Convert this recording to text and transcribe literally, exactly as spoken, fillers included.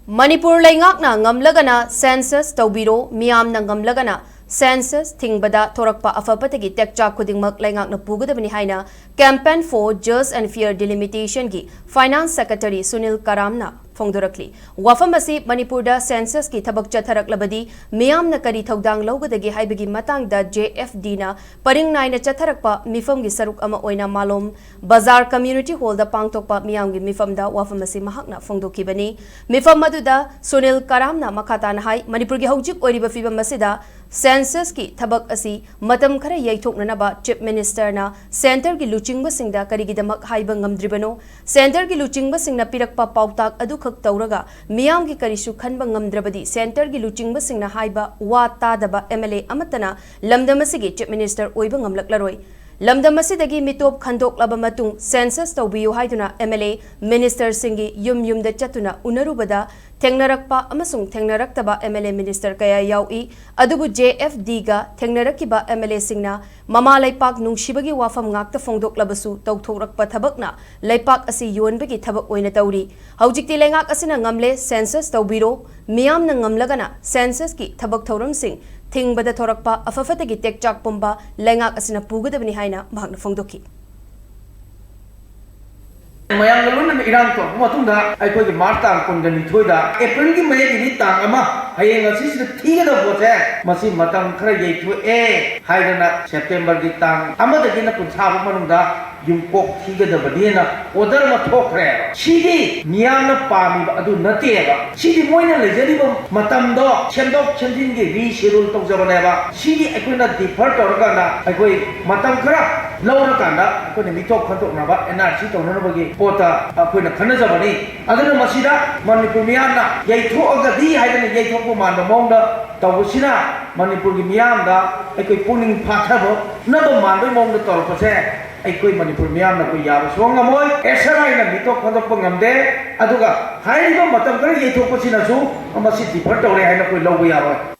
ꯃꯅꯤꯄꯨꯔ ꯂꯩꯉꯥꯛꯅ ꯉꯝꯂꯒꯅ ꯁꯦꯟꯁꯁ ꯇꯧꯕꯤꯔꯣ, ꯃꯤꯌꯥꯝꯅ ꯉꯝꯂꯒꯅ ꯁꯦꯟꯁꯁ ꯊꯤꯡꯕꯗ ꯊꯣꯔꯛꯄ ꯑꯐ ꯐꯠꯇꯒꯤ ꯇꯦꯛꯆꯥꯛ ꯈꯨꯗꯤꯡꯃꯛ ꯂꯩꯉꯥꯛꯅ ꯄꯨꯒꯗꯕꯅꯤ ꯍꯥꯏꯅ Campaign for Just and Fair Delimitation ꯒꯤ Finance Secretary ꯁꯨꯅꯤꯜ ꯀꯔꯥꯝꯅ ꯐꯣꯡꯗꯣꯔꯛꯂꯤ꯫ ꯋꯥꯐꯝ ꯑꯁꯤ ꯃꯅꯤꯄꯨꯔꯗ ꯁꯦꯟꯁꯁꯀꯤ ꯊꯕꯛ ꯆꯠꯊꯔꯛꯂꯕꯗꯤ ꯃꯤꯌꯥꯝꯅ ꯀꯔꯤ ꯊꯧꯗꯥꯡ ꯂꯧꯒꯗꯒꯦ ꯍꯥꯏꯕꯒꯤ ꯃꯇꯥꯡꯗ J F D ꯅ ꯄꯔꯤꯡ ꯅꯥꯏꯅ ꯆꯠꯊꯔꯛꯄ ꯃꯤꯐꯝꯒꯤ ꯁꯔꯨꯛ ꯑꯃ ꯑꯣꯏꯅ ꯃꯥꯂꯣꯝ ꯕꯖꯥꯔ ꯀꯝꯃ꯭ꯌꯨꯅꯤꯇꯤ ꯍꯣꯜꯗ ꯄꯥꯡꯊꯣꯛꯄ ꯃꯤꯌꯥꯝꯒꯤ ꯃꯤꯐꯝꯗ ꯋꯥꯐꯝ ꯑꯁꯤ ꯃꯍꯥꯛꯅ ꯐꯣꯡꯗꯣꯛꯈꯤꯕꯅꯤ꯫ ꯃꯤꯐꯝ ꯑꯗꯨꯗ ꯁꯨꯅꯤꯜ ꯀꯔꯥꯝꯅ ꯃꯈꯥ ꯇꯥꯅ ꯍꯥꯏ, ꯃꯅꯤꯄꯨꯔꯒꯤ ꯍꯧꯖꯤꯛ ꯑꯣꯏꯔꯤꯕ ꯐꯤꯕꯝ ꯑꯁꯤꯗ ꯁꯦꯟꯁꯁꯀꯤ ꯊꯕꯛ ꯑꯁꯤ ꯃꯇꯝ ꯈꯔ ꯌꯩꯊꯣꯛꯅꯅꯕ ꯆꯤꯐ ꯃꯤꯅꯤꯁꯇꯔꯅ ꯁꯦꯟꯇꯔꯒꯤ ꯂꯨꯆꯤꯡꯕꯁꯤꯡꯗ ꯀꯔꯤꯒꯤꯗꯃꯛ ꯍꯥꯏꯕ ꯉꯝꯗ꯭ꯔꯤꯕꯅꯣ? ꯁꯦꯟꯇꯔꯒꯤ ꯂꯨꯆꯤꯡꯕꯁꯤꯡꯅ ꯄꯤꯔꯛꯄ ꯄꯥꯎꯇꯥꯛ ꯑꯗꯨꯈꯛ ꯇꯧꯔꯒ ꯃꯤꯌꯥꯝꯒꯤ ꯀꯔꯤꯁꯨ ꯈꯟꯕ ꯉꯝꯗ꯭ꯔꯕꯗꯤ ꯁꯦꯟꯇꯔꯒꯤ ꯂꯨꯆꯤꯡꯕꯁꯤꯡꯅ ꯍꯥꯏꯕ ꯋꯥ ꯇꯥꯗꯕ M L A ꯑꯃꯠꯇꯅ ꯂꯝꯗꯝ ꯑꯁꯤꯒꯤ ꯆꯤꯐ ꯃꯤꯅꯤꯁꯇꯔ ꯑꯣꯏꯕ ꯉꯝꯂꯛꯂꯔꯣꯏ꯫ ꯂꯝꯗꯝ ꯑꯁꯤꯗꯒꯤ ꯃꯤꯇꯣꯞ ꯈꯟꯗꯣꯛꯂꯕ ꯃꯇꯨꯡ ꯁꯦꯟꯁꯁ ꯇꯧꯕꯤꯌꯨ ꯍꯥꯏꯗꯨꯅ M L A, ꯃꯤꯅꯤꯁꯇꯔꯁꯤꯡꯒꯤ ꯌꯨꯝ ꯌꯨꯝꯗ ꯆꯠꯇꯨꯅ ꯎꯅꯔꯨꯕꯗ ꯊꯦꯡꯅꯔꯛꯄ ꯑꯃꯁꯨꯡ ꯊꯦꯡꯅꯔꯛꯇꯕ M L A, ꯃꯤꯅꯤꯁꯇꯔ ꯀꯌꯥ ꯌꯥꯎꯏ꯫ ꯑꯗꯨꯕꯨ J F D ꯒ ꯊꯦꯡꯅꯔꯛꯈꯤꯕ M L A ꯁꯤꯡꯅ ꯃꯃꯥ ꯂꯩꯄꯥꯛ ꯅꯨꯡꯁꯤꯕꯒꯤ ꯋꯥꯐꯝ ꯉꯥꯛꯇ ꯐꯣꯡꯗꯣꯛꯂꯕꯁꯨ ꯇꯧꯊꯣꯔꯛꯄ ꯊꯕꯛꯅ ꯂꯩꯄꯥꯛ ꯑꯁꯤ ꯌꯣꯟꯕꯒꯤ ꯊꯕꯛ ꯑꯣꯏꯅ ꯇꯧꯔꯤ꯫ ꯍꯧꯖꯤꯛꯇꯤ ꯂꯩꯉꯥꯛ ꯑꯁꯤꯅ ꯉꯝꯂꯦ, ꯁꯦꯟꯁꯁ ꯇꯧꯕꯤꯔꯣ, ꯃꯤꯌꯥꯝꯅ ꯉꯝꯂꯒꯅ ꯁꯦꯟꯁꯁꯀꯤ ꯊꯕꯛ ꯊꯧꯔꯝꯁꯤꯡ ꯊꯤꯡꯕꯗ ꯊꯣꯔꯛꯄ ꯑꯐ ꯐꯠꯇꯒꯤ ꯇꯦꯛꯆꯥꯛ ꯄꯨꯝꯕ ꯂꯩꯉꯥꯛ ꯑꯁꯤꯅ ꯄꯨꯒꯗꯕꯅꯤ ꯍꯥꯏꯅ ꯃꯍꯥꯛꯅ ꯐꯣꯡꯗꯣꯛꯈꯤ꯫ ꯃꯌꯥꯝꯒ ꯂꯣꯏꯅꯅ ꯏꯔꯥꯡ ꯇꯧꯔꯛꯄ ꯃꯇꯨꯡꯗ ꯑꯩꯈꯣꯏꯒꯤ ꯃꯥꯔꯆ ꯇꯥꯡ ꯀꯨꯟꯒ ꯅꯤꯊꯣꯏꯗ, ꯑꯦꯄ꯭ꯔꯤꯜꯒꯤ ꯃꯌꯦꯛ ꯅꯤꯅꯤ ꯇꯥꯡ ꯑꯃ, ꯍꯌꯦꯡ ꯑꯁꯤꯁꯤꯗ ꯊꯤꯒꯗꯕ ꯄꯣꯠꯁꯦ ꯃꯁꯤ ꯃꯇꯝ ꯈꯔ ꯌꯩꯊꯣꯛꯑꯦ ꯍꯥꯏꯗꯅ ꯁꯦꯞꯇꯦꯝꯕꯔꯒꯤ ꯇꯥꯡ ꯑꯃꯗꯒꯤꯅ ꯀꯨꯟꯊ꯭ꯔꯥ ꯐꯥꯎ ꯃꯅꯨꯡꯗ ꯌꯨꯝꯀꯣꯛ ꯊꯤꯒꯗꯕꯅꯦꯅ ꯑꯣꯔꯗꯔ ꯑꯃ ꯊꯣꯛꯈ꯭ꯔꯦꯕ꯫ ꯁꯤꯗꯤ ꯃꯤꯌꯥꯝꯅ ꯄꯥꯝꯃꯤꯕ ꯑꯗꯨ ꯅꯠꯇꯦꯕ꯫ ꯁꯤꯗꯤ ꯃꯣꯏꯅ ꯂꯩꯖꯔꯤꯕ ꯃꯇꯝꯗꯣ ꯁꯦꯝꯗꯣꯛ ꯁꯦꯝꯖꯤꯟꯒꯤ ꯔꯤꯁꯦꯗꯨꯜ ꯇꯧꯖꯕꯅꯦꯕ꯫ ꯁꯤꯒꯤ ꯑꯩꯈꯣꯏꯅ ꯗꯤꯐꯔ ꯇꯧꯔꯀꯥꯟꯗ ꯑꯩꯈꯣꯏ ꯃꯇꯝ ꯈꯔ ꯂꯧꯔꯀꯥꯟꯗ ꯑꯩꯈꯣꯏꯅ ꯃꯤꯊꯣꯛ ꯈꯟꯗꯣꯛꯅꯕ, N R C ꯇꯧꯅꯅꯕꯒꯤ ꯄꯣꯠꯇ ꯑꯩꯈꯣꯏꯅ ꯈꯟꯅꯖꯕꯅꯤ꯫ ꯑꯗꯨꯅ ꯃꯁꯤꯗ ꯃꯅꯤꯄꯨꯔ ꯃꯤꯌꯥꯝꯅ ꯌꯩꯊꯣꯛꯑꯒꯗꯤ ꯍꯥꯏꯗꯅ ꯌꯩꯊꯣꯛꯄ ꯃꯥꯟꯕ ꯃꯑꯣꯡꯗ ꯇꯧꯕꯁꯤꯅ ꯃꯅꯤꯄꯨꯔꯒꯤ ꯃꯤꯌꯥꯝꯗ ꯑꯩꯈꯣꯏ ꯄꯨꯛꯅꯤꯡ ꯐꯥꯊꯕꯅꯕ ꯃꯥꯟꯕꯒꯤ ꯃꯑꯣꯡꯗ ꯇꯧꯔꯛꯄꯁꯦ ꯑꯩꯈꯣꯏ ꯃꯅꯤꯄꯨꯔ ꯃꯤꯌꯥꯝꯅ ꯑꯩꯈꯣꯏ ꯌꯥꯕ ꯁꯨꯡꯉꯝ ꯉꯝꯃꯣꯏ꯫ ꯑꯦꯁ ꯑꯥꯔ ꯑꯥꯏꯅ ꯃꯤꯊꯣꯛ ꯈꯟꯗꯣꯛꯄ ꯉꯝꯗꯦ꯫ ꯑꯗꯨꯒ ꯍꯥꯏꯔꯤꯕ ꯃꯇꯝ ꯈꯔ ꯌꯩꯊꯣꯛꯄꯁꯤꯅꯁꯨ ꯃꯁꯤ ꯗꯤꯐꯔ ꯇꯧꯔꯦ ꯍꯥꯏꯅ ꯑꯩꯈꯣꯏ ꯂꯧꯕ ꯌꯥꯔꯣꯏ꯫